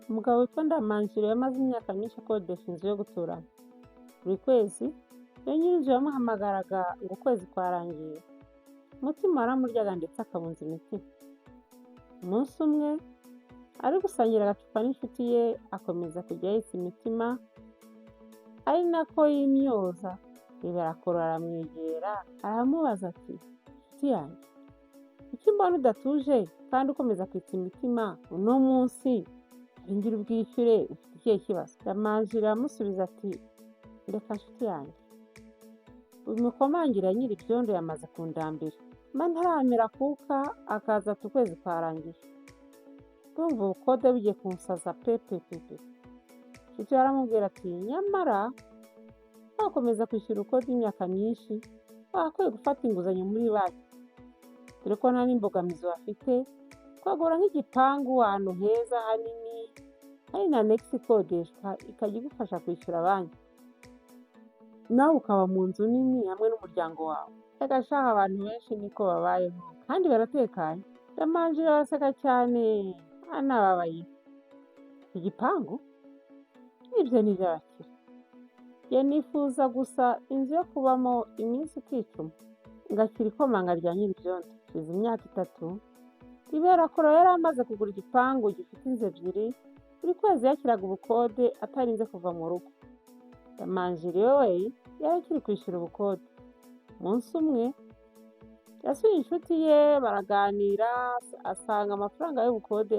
Umugabo witwa Ndamanjiro yamaze imyaka myinshi akodesha inzu yo guturamo. Buri kwezi iyo nyir'inzu yamuhamagaraga ngo ukwezi kwarangiye, umutima waramuryaga ndetse akabunza imitima. Umunsi umwe ari gusangira agacupa n'inshuti ye, akomeza kujya yitsa imitima ari nako yimyoza. Bibarakora aramwegera aramubaza ati: "Nshuti yanjye, kuki mbona udatuje kandi ukomeza kwitsa imitima? Uno munsi ngira ubwishyure, ufite ikihe kibazo?" Ndamanjiro aramusubiza ati: "Reka nshuti yanjye, imikomangire ya nyir'ibyondo yamaze kundambira. Mba ntaramira akuka akaza ati ukwezi kwarangiye. Ndumva ubukode bugiye kunsaza pe pe pe pe." Inshuti ye aramubwira ati: "Nyamara wakomeza kwishyura ubukode imyaka myinshi, wagakwiye gufata inguzanyo muri banki, dore ko nta n'imbogamizi bafite, ukagura nk'igipangu ahantu heza hanini hari na annexe ikodeshwa, ikajya igufasha kwishyura banki, nawe ukaba mu nzu nini hamwe n'umuryango wawe. Reka shahu, abantu benshi niko babayeho kandi baratekanye." Ndamanjiro araseka cyane anababaye: "Igipangu? Ibyo ni iby'abakire. Njye nifuza gusa inzu yo kubamo, iminsi ikicuma ngakira ikomanga rya nyir'ibyondo." Hashize imyaka 3, Riberakoro yari amaze kugura igipangu gifite inzu ebyiri. Buri kwezi yakiraga ubukode atarinze kuva mu rugo. Ndamanjiro we yari akiri kwishyura ubukode. Umunsi umwe yasuye inshuti ye, baraganira, asanga amafaranga y'ubukode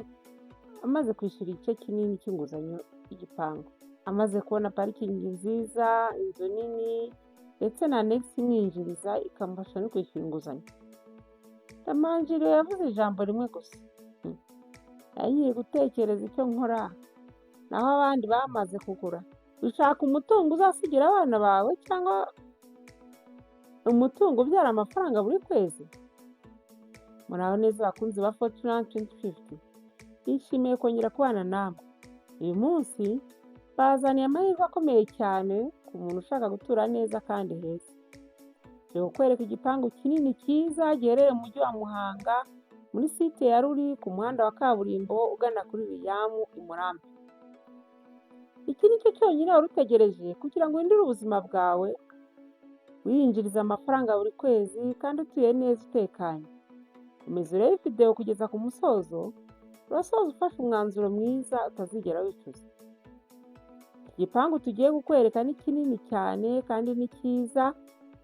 amaze kwishyura igice kinini cy'inguzanyo y'igipangu. Amaze kubona parikingi nziza, inzu nini ndetse na annexe imwinjiriza ikamufasha no kwishyura inguzanyo. Ndamanjiro yavuze ijambo rimwe gusa: "Nari nkiri gutekereza icyo nkora, naho abandi bamaze kugura." Ushaka umutungo uzasigira abana bawe cyangwa umutungo ubyara amafaranga buri kwezi? Muraho neza abakunzi ba Fortran 2050, nishimiye kongera kubana namwe. Uyu munsi bazaniye amahirwe akomeye cyane ku muntu ushaka gutura neza kandi heza. Ngiye kukwereka igipangu kinini cyiza giherereye mu mujyi wa Muhanga, muri site ya Ruri, ku muhanda wa kaburimbo ugana kuri Riyamu i Murambi. Iki ni cyo cyonyine wari utegereje kugira ngo uhindure ubuzima bwawe, wiyinjiriza amafaranga buri kwezi kandi utuye neza utekanye. Komeza urebe videwo kugeza ku musozo, urasoza ufashe umwanzuro mwiza utazigera wicuza. Iki gipangu tugiye kukwereka ni kinini cyane kandi ni cyiza,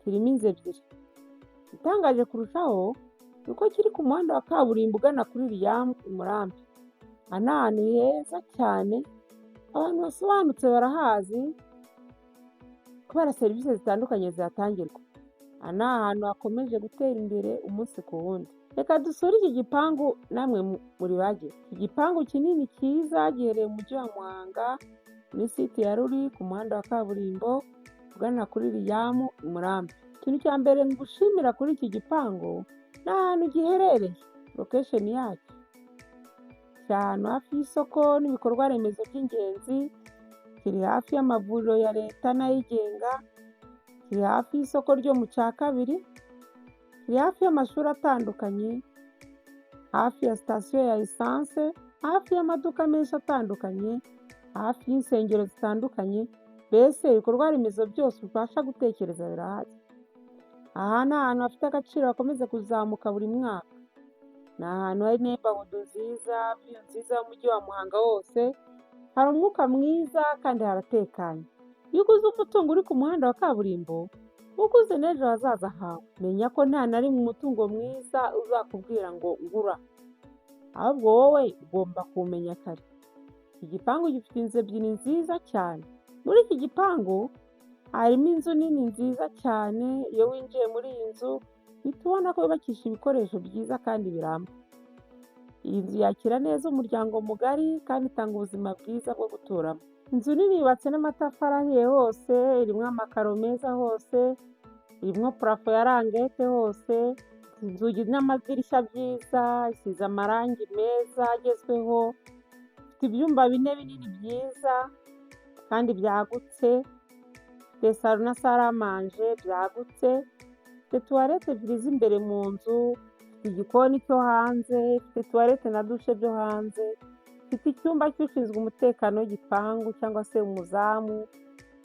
kirimo inzu ebyiri. Igitangaje kurushaho ni uko kiri ku muhanda wa kaburimbo ugana kuri Riyamu i Murambi. Aha ni ahantu heza cyane, abantu basobanutse barahazi kubera serivisi zitandukanye zihatangirwa. Aha ni ahantu hakomeje gutera imbere umunsi ku wundi. Reka dusure iki gipangu namwe muri bage. Iki gipangu kinini cyiza giherereye mu mujyi wa Muhanga, muri site ya Ruri, ku muhanda wa kaburimbo ugana kuri Riyamu i Murambi. Ikintu cya mbere ngushimira kuri iki gipangu ni ahantu giherereye, location yacyo. Kiri ahantu hafi y'isoko n'ibikorwa remezo by'ingenzi, kiri hafi y'amavuriro ya leta n'ayigenga, kiri hafi y'isoko ryo mu Cyakabiri, kiri hafi y'amashuri atandukanye, hafi ya sitasiyo ya esanse, hafi y'amaduka menshi atandukanye, hafi y'insengero zitandukanye, mbese ibikorwa remezo byose ubasha gutekereza birahari. Aha ni ahantu hafite agaciro gakomeza kuzamuka buri mwaka. Ni ahantu hari neighborhood nziza, view nziza y'umujyi wa Muhanga wose, hari umwuka mwiza kandi haratekanye. Iyo uguze umutungo uri ku muhanda wa kaburimbo, uba uguze n'ejo hazaza hawe. Menya ko nta na rimwe umutungo mwiza uzakubwira ngo ngura, ahubwo wowe ugomba kuwumenya kare. Iki gipangu gifite inzu ebyiri nziza cyane. Muri iki gipangu harimo inzu nini nziza cyane. Iyo winjiye muri iyi nzu uhita ubona ko yubakishije ibikoresho byiza kandi biramba. Iyi nzu yakira neza umuryango mugari kandi itanga ubuzima bwiza bwo guturamo. Inzu nini yubatse n'amatafari ahiye hose, irimo amakaro meza hose, irimo plafond ya languette hose, inzugi n'amadirishya byiza, isize amarangi meza agezweho, ifite ibyumba bine binini byiza kandi byagutse, ifite salon na salle à manger byagutse, ifite toilette ebyiri z'imbere mu nzu, ifite igikoni cyo hanze, ifite toilette na douche byo hanze, ifite Ifite icyumba cy'ushinzwe umutekano w'igipangu cyangwa se umuzamu,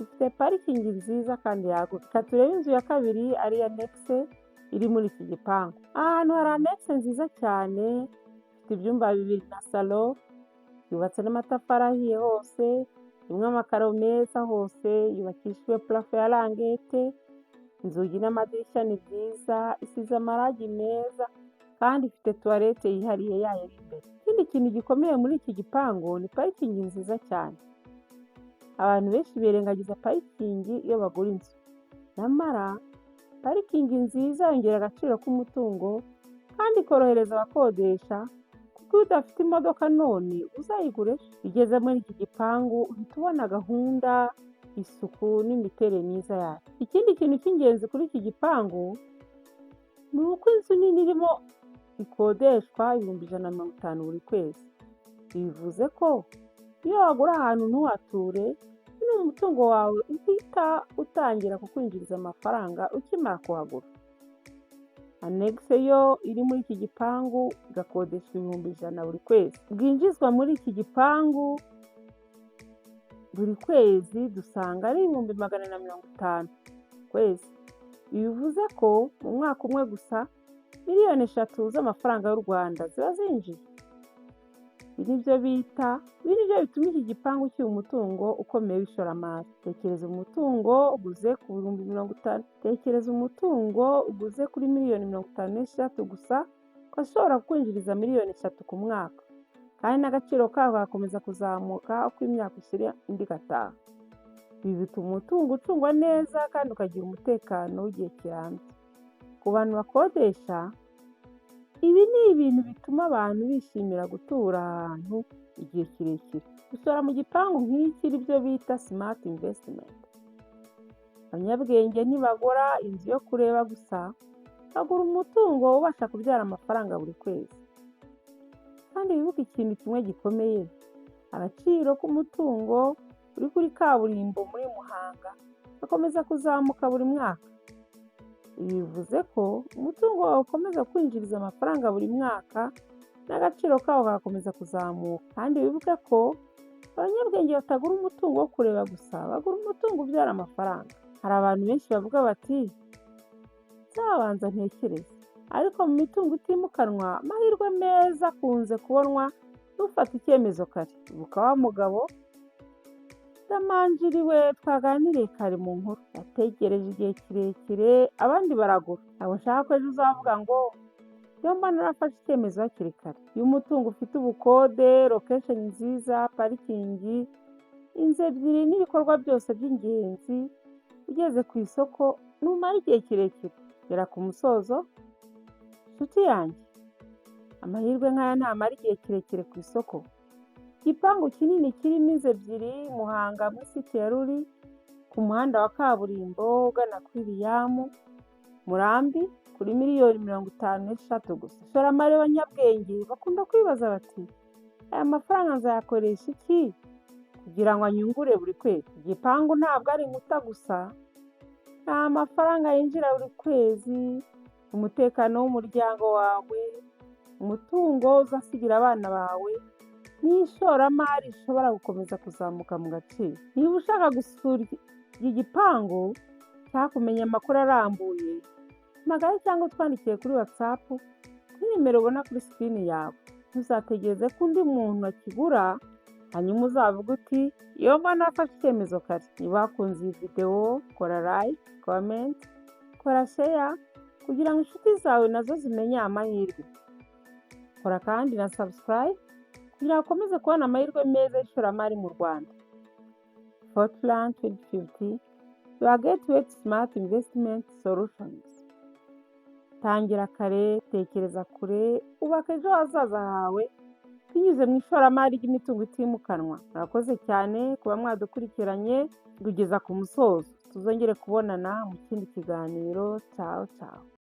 ifite parikingi nziza kandi yagutse. Reka turebe inzu ya kabiri, ariyo annexe iri muri iki gipangu. Ahantu hari annexe nziza cyane, ifite ibyumba bibiri na salon, yubatse n'amatafari ahiye hose, irimo amakaro meza hose, yubakishijwe plafond ya languette, inzugi n'amadirishya ni byiza, isize amarangi meza kandi ifite toilette yihariye yayo iri imbere. Ikindi kintu gikomeye muri iki gipangu ni parikingi nziza cyane. Abantu benshi birengagiza parikingi iyo bagura inzu. Nyamara parikingi nziza yongera agaciro k'umutungo kandi ikorohereza abakodesha, kuko iyo udafite imodoka none uzayigura ejo. Iyo ugeze muri iki gipangu uhita ubona gahunda, isuku n'imiterere myiza yayo. Ikindi kintu cy'ingenzi kuri iki gipangu ni uko inzu nini irimo ikodeshwa 150,000 buri kwezi. Bivuze ko iyo wagura ahantu ntuhature, ni umutungo wawe uhita utangira kukwinjiriza amafaranga ukimara kuhagura. Annexe yo iri muri iki gipangu igakodeshwa 100,000 buri kwezi. Bwinjizwa muri iki gipangu buri kwezi dusanga ari 450,000 kwezi. Bivuze ko mu mwaka umwe gusa miliyoni 3 z'amafaranga y'u Rwanda ziba zinjiye. Ibi nibyo bituma iki gipangu kiba umutungo ukomeye w'ishoramari. Tekereza umutungo uguze ku 50,000, tekereza umutungo uguze kuri miliyoni 53 gusa, ko ashobora kukwinjiriza miliyoni 3 ku mwaka, kandi n'agaciro kawo kagakomeza kuzamuka uko imyaka ishira indi igataha. Ibi bituma umutungo ucungwa neza kandi ukagira umutekano w'igihe kirambye. Ku bantu bakodesha, ibi ni ibintu bituma abantu bishimira gutura ahantu igihe kirekire. Gushora mu gipangu nk'iki nibyo bita smart investment. Abanyabwenge ntibagura inzu yo kureba gusa, bagura umutungo ubasha kubyara amafaranga buri kwezi. Kandi wibuke ikintu kimwe gikomeye: agaciro k'umutungo uri kuri kaburimbo muri Muhanga gakomeza kuzamuka buri mwaka. Ibi bivuze ko umutungo wawe ukomeza kwinjiriza amafaranga buri mwaka n'agaciro kawo kagakomeza kuzamuka. Kandi wibuke ko abanyabwenge batagura umutungo wo kureba gusa, bagura umutungo ubyara amafaranga. Hari abantu benshi bavuga bati: "Nzabanza ntekereze." Ariko mu mitungo itimukanwa, amahirwe meza akunze kubonwa n'ufata icyemezo kare. Ibuka wa mugabo Damanjiriwe twaganiriye kare mu nkuru, yategereje igihe kirekire abandi baragura. Ntabwo nshaka ko ejo uzavuga ngo: "Iyo mba narafashe icyemezo hakiri kare." Iyo umutungo ufite ubukode, location nziza, parikingi, inzu ebyiri n'ibikorwa byose by'ingenzi, ugeze ku isoko ntumara igihe kirekire. Gera ku musozo, nshuti yanjye, amahirwe nk'aya ntamara igihe kirekire ku isoko. Igipangu kinini kirimo inzu ebyiri, Muhanga muri site ya Ruli, ku muhanda wa kaburimbo ugana kuri Riyamu Murambi, kuri miliyoni 53 gusa. Ishoramari b'abanyabwenge bakunda kwibaza bati: "Aya mafaranga nzayakoresha iki kugira ngo anyungure buri kwezi?" Igipangu ntabwo ari inkuta gusa, ni amafaranga yinjira buri kwezi, umutekano w'umuryango wawe, umutungo uzasigira abana bawe n'ishoramari rishobora gukomeza kuzamuka mu gaciro. Niba ushaka gusura iki gipangu cyangwa kumenya amakuru arambuye, hamagara cyangwa utwandikiye kuri WhatsApp kuri nimero ubona kuri screen yawe. Ntuzategereze ko undi muntu akigura hanyuma uzavuge uti: "Iyo mba nafashe icyemezo kare." Niba wakunze iyi videwo, kora like, comment, kora share kugira ngo inshuti zawe nazo zimenye aya mahirwe. Kora kandi na subscribe kugira ngo ukomeze kubona amahirwe meza y'ishoramari mu Rwanda. Fortran 2050, your gateway to smart investment solutions. Tangira kare, tekereza kure, ubaka ejo hazaza hawe binyuze mu ishoramari ry'imitungo itimukanwa. Murakoze cyane kuba mwadukurikiranye kugeza ku musozo. Tuzongere kubonana mu kindi kiganiro. Ciao ciao.